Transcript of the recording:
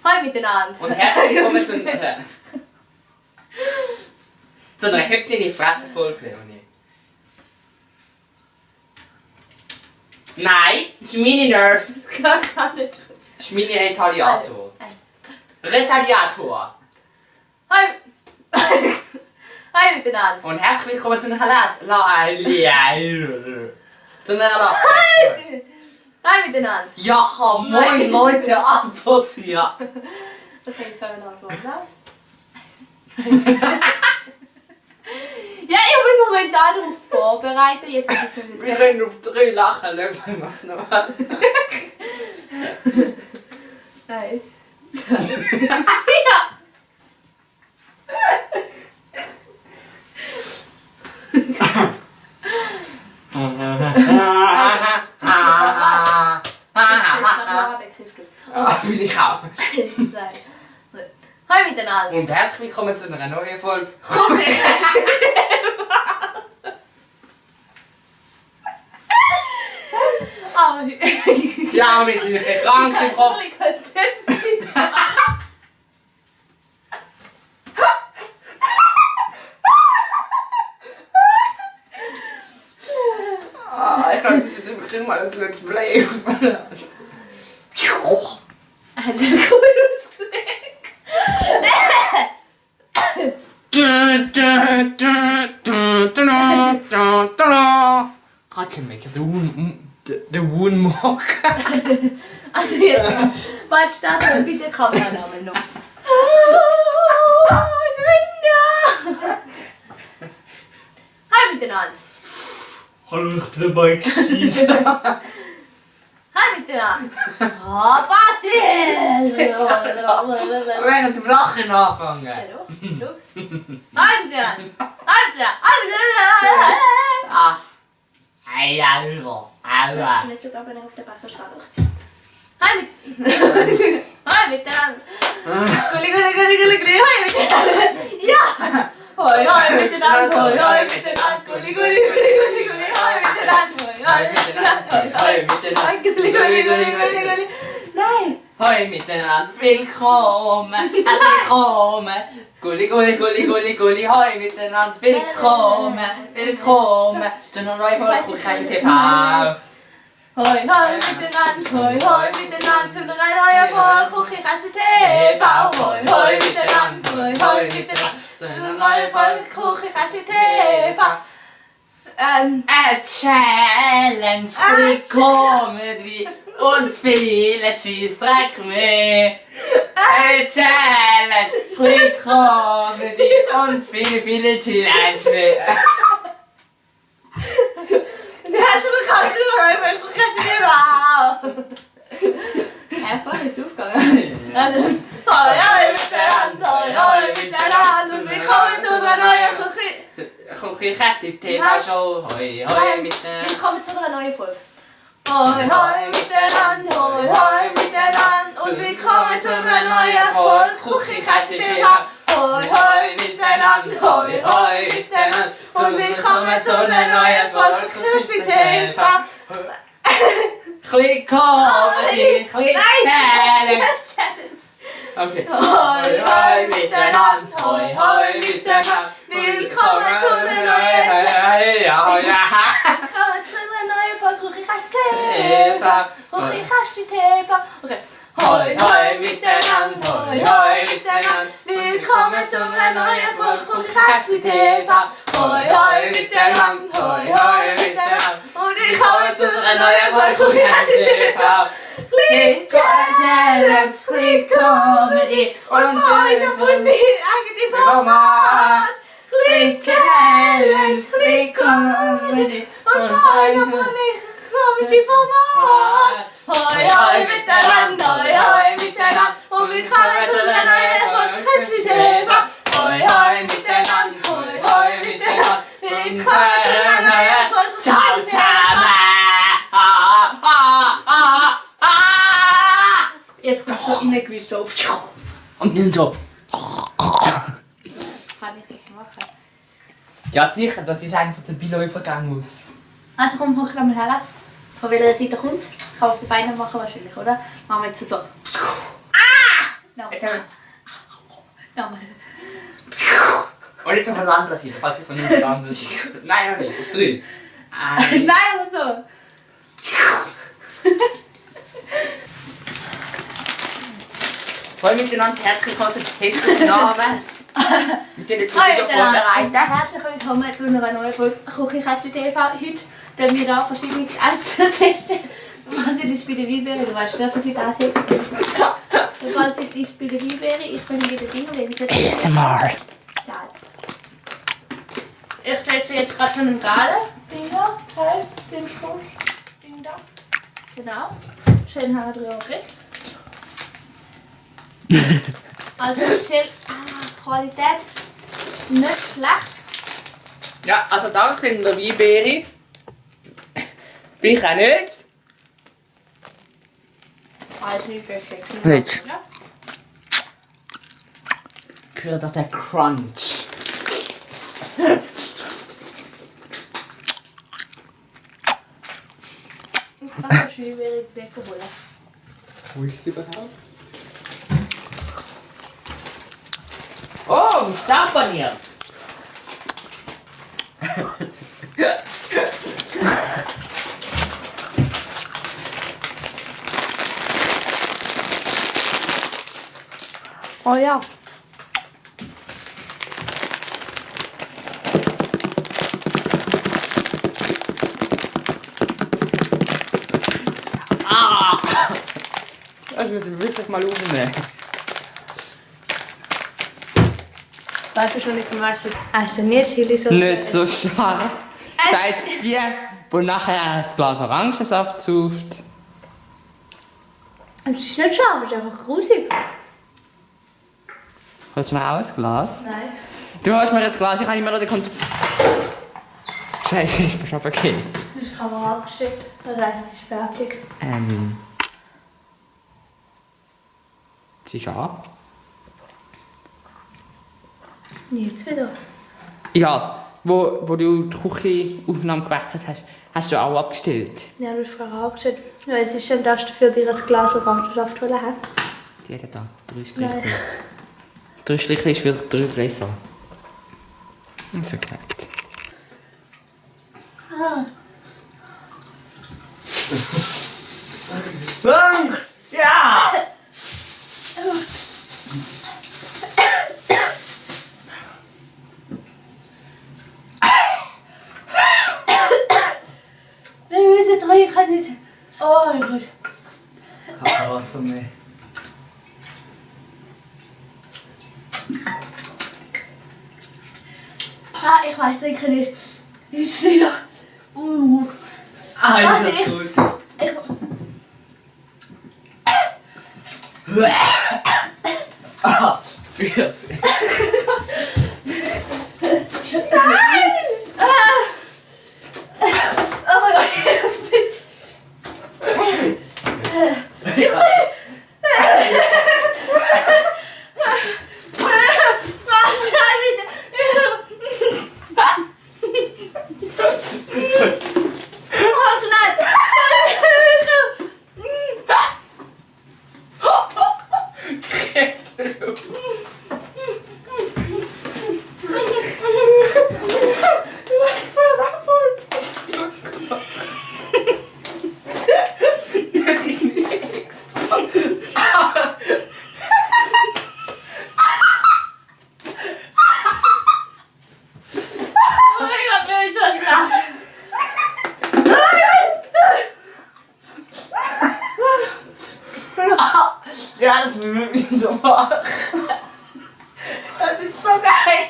Hallo miteinander. Und herzlich willkommen zu einer Hüpft in die Fresse-Folge, Leonie. Nein, das ist meine Nerv. Das kann gar nicht aus. Das ist meine Retaliator. Retaliator. Hallo. Hallo miteinander. Und herzlich willkommen zu einer zu einer Hallo miteinander. Ja, moin Leute, Abos hier. Okay, jetzt fangen wir noch an. Ja, ich bin momentan darauf vorbereitet. Jetzt ist es Wir können auf 3 lachen, schau mal, mach nochmal. 1, 2, 4. Will ich auch. Hallo miteinander. Und herzlich willkommen zu einer neuen Folge. Ja, wir sind ein bisschen krank im Kopf. Ich glaube, wir kriegen mal das Let's Play. Hat ja gut ausgesehen. I can make the moonwalk. Also jetzt mal. Warte, starten wir bitte Kameranamen noch. Svenja! Hallo miteinander. Hallo, ich bin der Mike Schieß. Hallo miteinander. Oh, Basil! Während dem Lachen anfangen. Hallo miteinander. Hallo miteinander. Ah. Hey, Alter. Alter. Jetzt sogar aber noch auf der Backenschale. Hallo miteinander. Gulli. Hallo miteinander. Ja! Hoi miteinander. Hoi miteinander. Gulli. Hoi miteinander. Hoi miteinander. Gulli. Nein! Hoi miteinander, willkommen, herzlich willkommen. Gulli, hoi miteinander, willkommen zu einer neuen Folge von Küche TV. Hoi miteinander, hoi miteinander, zu einer neuen Folge von Küche TV. Hoi miteinander, zu einer neuen Folge von Küche TV. A Challenge, Comedy und viele Scheissdreck mehr. A Challenge, Comedy und viele Challenge mehr. Der hat so gekauft, du kannst du nicht mehr. Einfach ist aufgegangen. Also, hoi miteinander und willkommen zu einer neuen Küche TV-Show, hoi miteinander. Willkommen zu einer neuen Folge. Hoi miteinander und willkommen zu einer neuen Folge Küche TV. Hoi miteinander und willkommen zu einer neuen Folge Küche TV. Click Comedy, Click Challenge. Okay. Hoi miteinander. Willkommen zu einer neuen Folge Küche TV. Küche TV. Okay. Hoi miteinander. Willkommen zu einer neuen Folge Küche TV. Hoi miteinander. Und willkommen zu einer neuen Folge Küche TV. Click Challenge, Click Comedy Und heute von mir eigentlich Format. Click Challenge, Click Comedy Und heute von mir komische Format. Hoi miteinander. Und willkommen zu einer neuen Folge Küche TV. Hoi miteinander. Willkommen zu einer neuen Folge Ciao, ciao. Jetzt kommt so reingewünscht so. Und dann so. Kann ich das machen? Ja, sicher, das ist einer von den Bilo-Übergängen aus. Also komm, hoch mal her. Von welcher Seite kommt es? Kann man auf die Beine machen wahrscheinlich, oder? Machen wir jetzt so. Nochmal. Jetzt haben wir es. Nochmal. Und jetzt auf der anderen Seite, falls ich von der anderen Seite. Nein, noch nicht. Auf 3. Nein, aber so. Wollen wir miteinander herzlich willkommen zum Test mit Namen. Wir tun jetzt wieder vorbereiten. Herzlich willkommen zu einer neuen Folge Küchenkästchen TV. Heute werden wir hier verschiedenes Essen testen. Was ist bei der Weinbeere? Du weißt, dass ich das jetzt du kannst ist bei der Weinbeere. Ich bin bei der Dinge. ASMR. Ich teste jetzt gerade schon einen Galen. Ding da, Teil, den Stoß. Ding da. Genau. Schön haben wir drin. Also schön, Qualität nicht schlecht. Ja, also da sind der Weinbeere. Ich auch nicht. Also ich perfekt. Gut. Hört doch der Crunch. Ich kann das Weinbeere wegholen. Wo ist sie überhaupt? Oh, Stampaniert! Oh ja. Das müssen wir wirklich mal aufnehmen. Weißt du schon nicht zum Beispiel? Hast du nicht Chili so? Nicht so scharf. Seid ihr, wo nachher ein Glas Orangensaft sauft? Es ist nicht scharf, es ist einfach grusig. Holst du mir auch ein Glas? Nein. Du holst mir ein Glas, ich habe immer noch den Scheiße, ich bin schon verkehrt. Das ist die Kamera abgeschickt. Das heisst, es ist fertig. Sie ist an. Jetzt wieder. Ja, wo du die Küchenaufnahme gewechselt hast, hast du auch abgestellt. Ja, du hast vorher abgeschickt. Ja, es ist dann das dafür, dir ein Glas Orangensaft holen hat. Die hat da 3 Striche. Nein. 3 Striche ist für 3 Gläser. So gemerkt. Ah. Ja! Wir müssen trinken, nicht. Oh mein Gott. Kein Wasser mehr. Ah, ich weiß, trinken nicht. Jetzt wieder. Ah, ist das gruselig. Ich, Ah, Pfirsich. nein! Ah. Oh mein Gott. Ja, das müssen wir wieder machen. Das ist so geil.